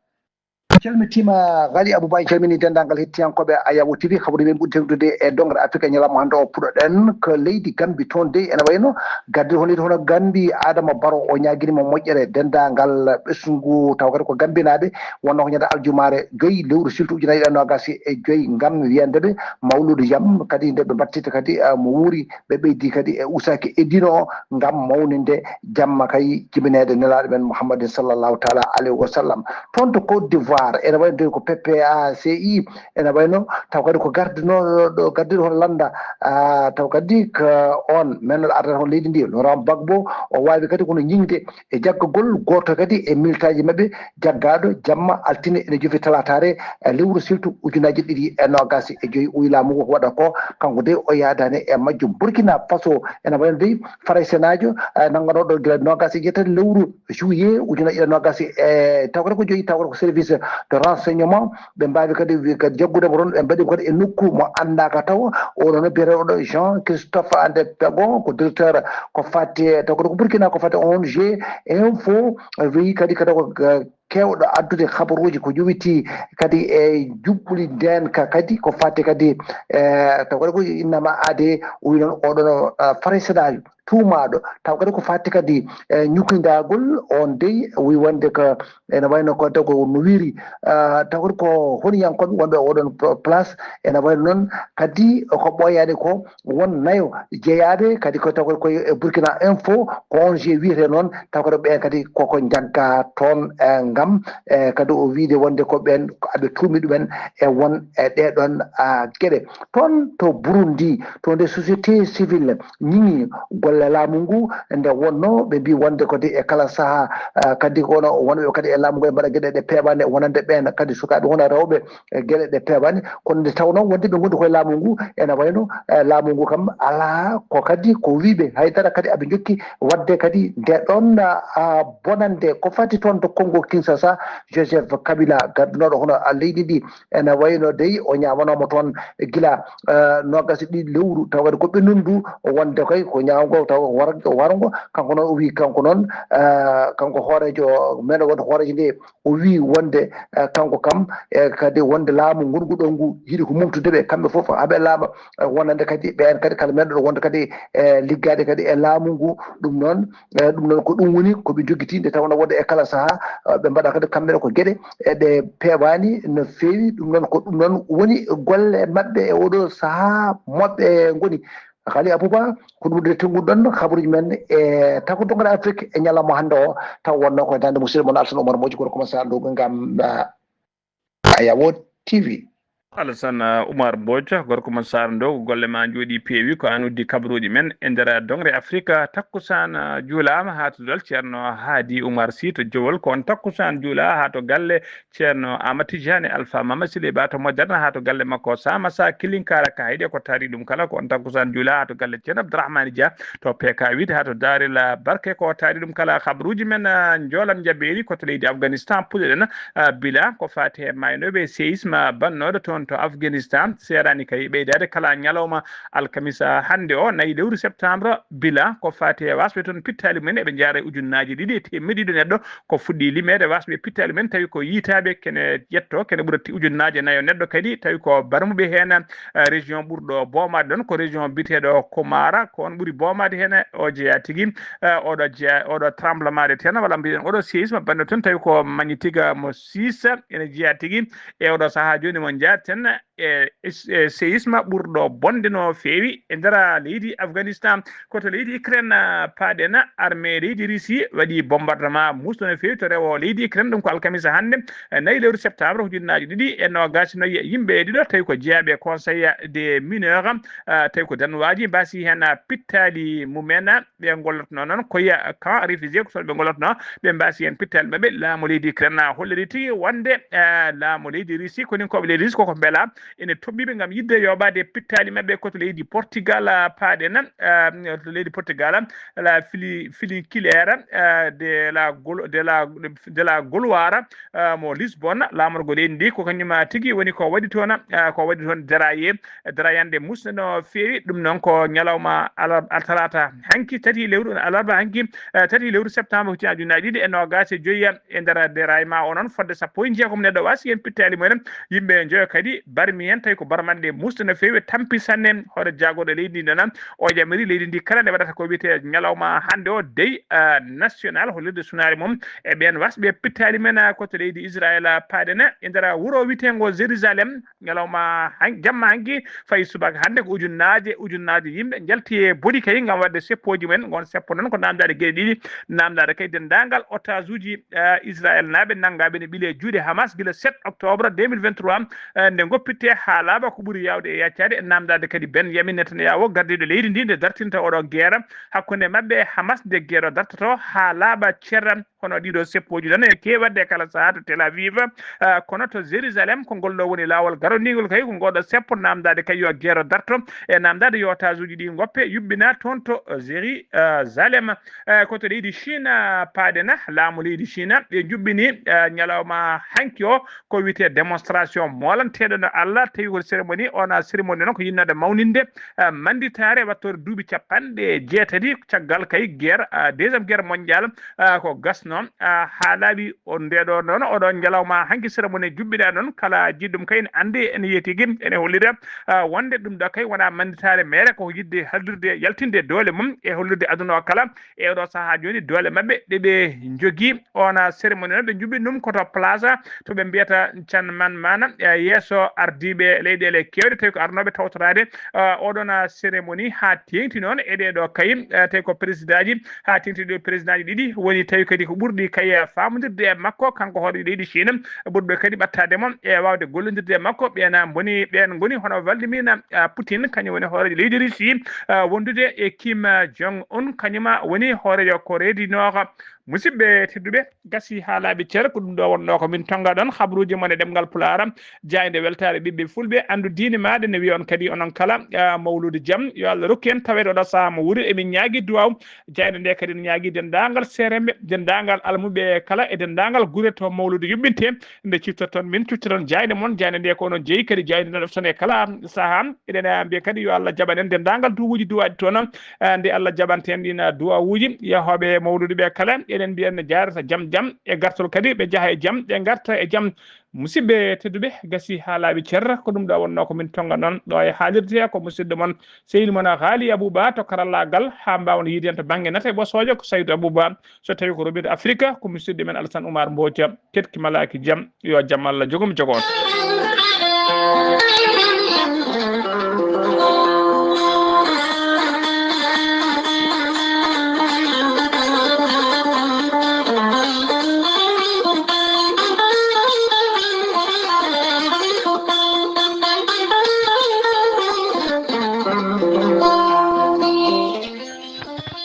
Calmitiima, Ghali Abouba, en calmini denndaangal hettiyankooɓe Ayawo T V. Habaruuji men ɓuri tewtude e doŋre Afrika e ñalawma hannde o, puɗɗoɗen ko leydi Gambi. Toon dey ene wayno gardiiɗo hono, hono Gambi, Adama Barrow, o ñaagini mo moƴƴere denndaangal ɓesngu, tawa kadi ko Gambinaaɓe, wonno ko ñande aljumaare joyi lewru siltu ujunaaji ɗiɗi e noogaas e joyi, ngam wiyande ɓe mawluudu jam, kadi nde ɓe mbattita kadi, ah, mo wuuri, ɓe ɓeydi kadi e usaaki e diina o ngam mawninde jamma kay jibineede Nelaaɗo men Muhammadin sallallahu taala alayhi wa sallam. Toon to Côte d'Ivoire, ene wayno tawi ko P P A C I, ene wayno taw kadi ko gardinooɗo ɗo, gardiiɗo hono lannda, ah, taw kadi ko oon mennoɗo ardata hono leydi ndi, Laurent Gbagbo, o waawi kadi kono ñiŋde e jaggagol gooto kadi e militaaji maɓɓe, jaggaaɗo jamma altine ene jofi talaataare, e lewru siltu ujunaaji ɗiɗi e noogaas e joyi. O wi laamu ngu ko waɗa ko, kanko dey o yaadaani e majjum. Burkina Faso ene wayno dey Faraysenaajo, eh, nannganooɗo gila noogaas e jeetati lewru juillet ujunaaji ɗiɗi e noogaas e taw kadi ko joyi, taw kadi ko service de renseignement, ɓe mbaawi kadi wi-, kadi jaggude mo toon, ɓe mbaɗi mo kadi e nokku mo anndaaka taw. Oɗo no biyeteeɗo Jean Christophe Ande Pego, ko directeur ko fati e, taw kadi ko Burkina, ko fati O N G Info, wi kadi kadi ko, eh, keewɗo addude habaruuji ko jowiti kadi e juɓɓuli ndeenka kadi ko fati kadi, eh, taw kadi ko innama aade, o wi noon oɗo no, eh, Faraysenaajo tuumaaɗo, taw kadi ko fati kadi, eh, ñukkindagol on dey, o wi wonde ko ene wayno ko taw ko no wiiri, ah, taw kadi ko honiyankooɓe wonɓe oɗon pl-, place, ene wayno noon kadi ko ɓooyaani ko won nayo jeyaaɓe kadi ko taw kadi koye e Burkina Info, ko O N G wiyetee noon, taw kadi ɓeen kadi koko njagga toon, eh, ngam, eh, kadi o wiide wonde ko ɓeen ko aɓe tuumi ɗumen e won e ɗee ɗoon, ah, geɗe. Toon to Burundi, to nde société civile ñiŋi golle laamu ngu, nde wonno ɓe mbi wonde kadi e kala saha, ah, kadi ko wonɓe kadi e laamu ngu e mbaɗa geɗe ɗe peeɓani wonande ɓeen kadi sukaaɓe hono rewɓe, e geɗe ɗe peeɓani. Kono nde tawnoo wonde ɓe ngondi koye laamu ngu, ene wayno, eh, laamu ngu kam alaa ko kadi ko wiiɓe haydara kadi aɓe jokki waɗde kadi nde ɗon, ah, bonande ko fati toon to Congo Kinshasa. Joseph Kabila, gardinooɗo hono a leydi ndi, ene wayno dey o ñaawanooma toon gila, eh, noogaas e ɗiɗi lewru, taw kadi ko ɓennudu wonde koy ko ñaawgo taw war-, warngo. Kanko noon o wi kanko noon, eh, kanko hooreejo men wonde hooreejo nde, o wi wonde, eh, kanko kam e kadi wonde laamu ngongu ɗo ngu yiɗi ko mumtude ɓe kamɓe fof haɓe laaɓa, eh, wonande kadi ɓeen kadi kala men ɗo wonde kadi e liggaade kadi e laamu ngu. Ɗum noon, eh, ɗum noon ko ɗum woni ko ɓe jogiti nde tawnoo wonde e kala saha, eh, ɓe mbaɗa kadi kamɓe ko geɗe, eh, ɗe peewaani no feewi. Ɗum noon ko ɗum noon woni golle maɓɓe e oɗo saha moɓɓe ngoni. Ghali Abouba, ko ɗum de tennguɗon habaruuji men e tago doŋre Afrique e ñalawma hannde o, taw wonno ko e daande musidɗo mon Alassane Oumar Mbodj, gorko mo Saara Ndogo ngam, ah, Ayawo T V. Alassane, ah, Oumar Mbodj, gorko mo Saara Ndogo, golle ma njooɗi peewi, ko an uddi kabaruuji men e nder doŋre Afrique. Takkusaan, ah, juulaama haa to dal Ceerno Haadi Oumar Sy to Jowol, ko on takkusaan juula haa to galle Ceerno Aamadu Tijaani Alfa Maama Sile Ba to Moderne, haa to galle makko Saamasa Kilinkara Kayɗe, ko taari ɗum kala ko on takkusaan juula haa to galle Ceerno Abdourahmane Dia to P K huit, haa to Daarel Barke, ko taari ɗum kala. Habaruuji men, ah, njoolan njaɓeeri ko to leydi Afghanistan puɗɗoɗen, ah, bila ko faati e maaynooɓe séisme bannooɗo toon to Afghanistan. Seeraani kay ɓeydaade kala ñalawma alkamisa hannde o, nayi lewru septembre, bila ko faati e waasɓe toon pittaali mumen eɓe njaara e ujunnaaji ɗiɗi e teemedde ɗiɗi neɗɗo. Ko fuɗɗi limeede waasɓe pittaali men tawi ko yiytaaɓe kene ƴetto, kene ɓura ti-, ujunnaaje nayo neɗɗo kadi tawi ko barmuɓe heen, eh, région ɓurɗo boomaade ɗoon ko région biyeteeɗo Kumara, ko on ɓuri boomaade heen, o jeyaa tigi, eh, oɗo jeyaa, oɗo tremblement de terre walla mbiyen oɗo séisme bannde toon tawi ko magnifique mo six ene jeyaa tigi e oɗo sahaa jooni mo njaarten. e, e, e séisme ɓurɗo bonde no feewi e nder leydi Afghanistan. Ko to leydi Ukraine, ah, paaɗen, armée leydi Russie waɗi bombardement muusɗo no feewi to rewo leydi Ukraine. Ɗum ko alkamisa hannde, eh, nayi lewru septembre, ujunnaaji ɗiɗi e noogaas e nayi. Yimɓe ɗiɗo tawi ko jeyaaɓe e conseil des mineurs, ah, tawi ko danuwaaji, mbasi heen, ah, pittaali mumen. Ɓe ngollatno noon ko ya camp réfugié, ko toon ɓe ngollatno, ɓe mbasi heen pittaali maɓɓe. Laamu leydi Ukraine holliri tigi wonde, eh, laamu leydi Russie, koninkooɓe leydi Russie koko mbela, ene tobbiɓe ngam yidde yoɓaade pittaali maɓɓe ko to leydi Portugal, ah, paaɗen, ah, to leydi Portugal, la Fili-, Filinkilera, ah, de la Gol-, de la, de la Goluara, ah, mo Lisbonne, laamorgo leydi ndi, ko kañum, ah, tigi woni ko waɗi toon, ah, ko waɗi toon daraye, darayande musde no feewi. Ɗum noon ko ñalawma alar-, al-, talaata hanki, tati lewru, alarba hanki, ah, tati lewru septembre, ujunnaaji ɗiɗi e noogaas e joyi. E nder deraay ma o noon, fodde sappo e jeegom neɗɗo wasi heen pittaali mumen. Yimɓe njoyo kadi barmi heen, tawi ko barmanɗe musde no feewi, tampi sanne. Hoore jaagorɗo leydi ndi noon, o jamiri leydi ndi kala nde waɗata ko wiyetee ñalawma hannde o, deuil, ah, national, hollirde sunaare mum e ɓeen wasɓe pittaali men, ah, ko to leydi Israel, ah, paaɗen e nder wuro wiyeteengo Jérusalem. Ñalawma han-, jamma hanki, fayi subaka hannde, ko ujunnaaje, ujunnaaje yimɓe njalti e boni kay ngam waɗde seppooji mumen. Ngon seppo noon ko naamndaade geɗe ɗiɗi, naamndaade kay denndaangal otage uji, eh, Israel naaɓe nanngaaɓe ne ɓile juuɗe Hamas gila sept octobre deux mille vingt-trois, eh, nde ngoppitte haa laaɓa ko ɓuri yaawde e yaccaade, e naamndaade kadi Benjamin Netanyahu, gardiiɗo leydi ndi, nde dartinta oɗo guerre hakkunde maɓɓe e Hamas, nde guerre o dartoto haa laaɓa cerra. Kono ɗiɗo seppooji tan e keewi waɗde e kala sahaa to Tel Aviv, ah, kono to Jérusalem, ko ngol ɗo woni laawol garodiingol kay, ko ngol ɗo seppo naamndaade kay yo guerre darto, e naamndaade yo otage uji ɗi ngoppe, yuɓɓina toon to, eh, Jérusalem. Eh, ko to leydi Chine, ah, paaɗen, laamu leydi Chine, ɓe njuɓɓini, eh, ñalawma hanki o, ko wiyetee démonstration moolanteeɗo no Allah, tawi ko cérémonie, on a cérémonie noon ko yinnaade mawninde, ah, mannditaare wattoore duuɓi capanɗe jeetati caggal kay guerre, ah, deuxième guerre mondiale, ah, ko gasno, ah, haa laaɓi. On ndeɗo noon, oɗo ñalawma hanki cérémonie juɓɓiɗa noon, kala jiɗɗum kay ene anndi, ene yeetigi, ene hollira, ah, wonde ɗum ɗo kay wona mannditaare mere, ko yiɗde haldirde, yaltinde doole mum e hollirde aduna o kala. E oɗo sahaa jooni, doole maɓɓe ɗe ɓe njogii. Ona cérémonie noon, ɓe njuɓɓini ɗum ko to place to ɓe mbiyata Can Man Mana, e yeeso ardiiɓe leyɗeele keewɗe, tawi ko arnooɓe tawtoraade, eh, oɗon, ah, cérémonie, haa teeŋti noon e ɗee ɗoo kay, eh, tawi ko présidentji, haa teeŋti ɗo présidentji ɗiɗi woni, tawi kadi ko ɓurɗi kay, eh, faamondirde e makko, kanko hooreejo leydi Chine, ɓurɓe kadi ɓattaade mo e waawde gollondirde e makko. Ɓeen, ah, mboni, ɓeen ngoni hono Vladimir, ah, Poutine, kañum woni hooreejo leydi Russie, ah, wondude e Kim Jong Un, kañum woni hooreejo Corée du Nord. Musidɓe tedduɓe, gasi haa laaɓi cer, ko ɗum ɗo wonnoo ko min tonnga ɗon habruuji mon e ɗemngal Pulaar, jaaynde weltaare ɓiɓɓe Fulɓe, anndu diine maaɗa ne wiya on kadi onon kala, ah, mawluudu jam, yo Allah rokku en taweede oɗo sahaa mo wuuri. Emin ñaagi duwaaw, jaaynde nde kadi ne ñaagi denndaangal seeremɓe, denndaangal almuɓe kala e denndaangal gure to mawluudu yuɓɓinte, nde ciftoton min, ciftoton jaaynde mon, jaaynde nde ko onon jeyi kadi, jaaynde nde ɗofton e kala sahaa. Eɗen, ah, mbiya kadi yo Allah jaɓan en denndaangal duwuuji duwaaɗi toon, ah, nde Allah jaɓanta en ɗiin, ah, duwawuuji. Yahooɓe mawluudu ɓe kala, eɗen mbiya ne jaarata jam jam e gartol kadi, ɓe njaha e jam, ɓe ngarta e jam. Musidɓe tedduɓe, gasi haa laaɓi cer, ko ɗum ɗo wonnoo ko min tonnga noon ɗo e haalirde, ko musidɗo mon sehil mon Haali Abouba to karallaagal, haa mbaawon yiide en to bannge nate ɓosoojo ko Saydou Abouba, so tawi ko Robit Afrique ko musidɗo men Alassane Oumar Mbodj. Keɗki malaaki jam, yo jam Allah jogum jogo on.